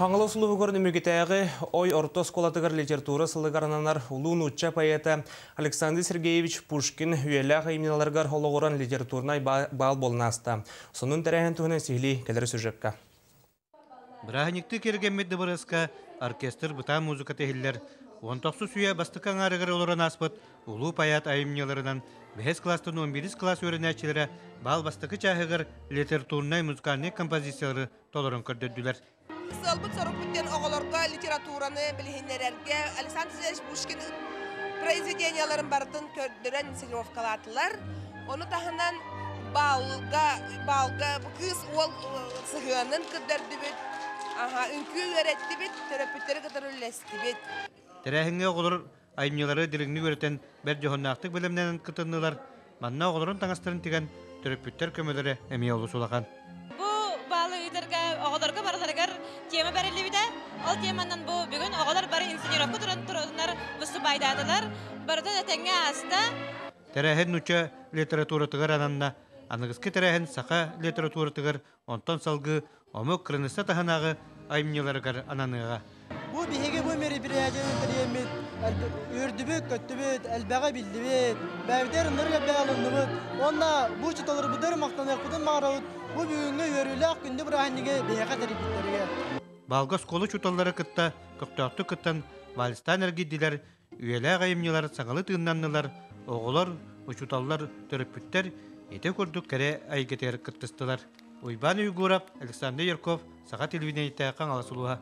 Хаҥалас улууһугар Нөмүгүтээҕи Ой орто оскуолатыгар литература сылыгар ананар улуу нуучча поэта Александр Сергеевич Пушкин үйэлээх айымньыларыгар олоҕуран литературнай баал буолан ааста. Сонун тэрээһин туһунан сиһилии кэлэр сюжекка. Бырааһынньыктыы киэргэммит дыбарыаска оркестр бытаан музыката иһиллэр. 19 үйэ бастакы аҥаарыгар олорон ааспыт улуу поэт айымньыларынан бэһис кылаастан 11 кылаас үөрэнээччилэрэ баал бастакы чааһыгар литературнай музыкальнай композициялары толорон көрдөрдүлэр. Сыалбыт-сорукпут диэн оҕолорго литератураны билиһиннэрэргэ Александр Сергеевич Пушкин произведениеларын барытын көрдөрөн инсценировкалаатылар. Ону таһынан баалга, баалга кыыс уол сыһыанын көрдөрдүбүт, аха, үҥкүү үөрэттибит, төрөппүттэри кытары үллэстибит. Тэрээһиҥҥэ оҕолор айымньылары дириҥник үөрэтэн бэрт дьоһуннаахтык бэлэмнэнэн кытыннылар. Манна оҕолорун таҥастарын тигэн төрөппүттэр көмөлөрө эмиэ олус улахан. Бу баалы ыытарга оҕолорго барыларыгар тема бэриллибитэ. Ол теманан бу бүгүн оҕолор бары инсценировка туран тураннар выступайдаатылар. Барыта этэҥҥэ ааста. Тэрээһин нуучча литературатыгар ананна. Аныгыскы тэрээһин саха литературатыгар, онтон салгыы омук кырыныста таһынааҕы айымньыларыгар ананыаҕа. Бу биһиги бу мероприятиены тэрийэммит үөрдүбүт, көттүбүт, элбэҕи биллибит, бэйэбитигэр ынырык элбэҕи ылынныбыт уонна бу учууталларбытыгар махтаныахпытын баҕарабыт бу бүгүҥҥү үөрүүлээх күндү бырааһынньыгы биһиэхэ тэрийбиттэригэр. Балга оскуола учууталлара кытта көхтөөхтүк кыттан вальстаан эргийдилэр, үйэлээх айымньылар саҥалыы тыыннаннылар, оҕолор, учууталлар, төрөппүттэр ити курдук кэрэ эйгэтигэр кыттыстылар. Уйбаан Уйгуров, Александр Ярков, Саха телевидениетэ Хаҥалас улууһа.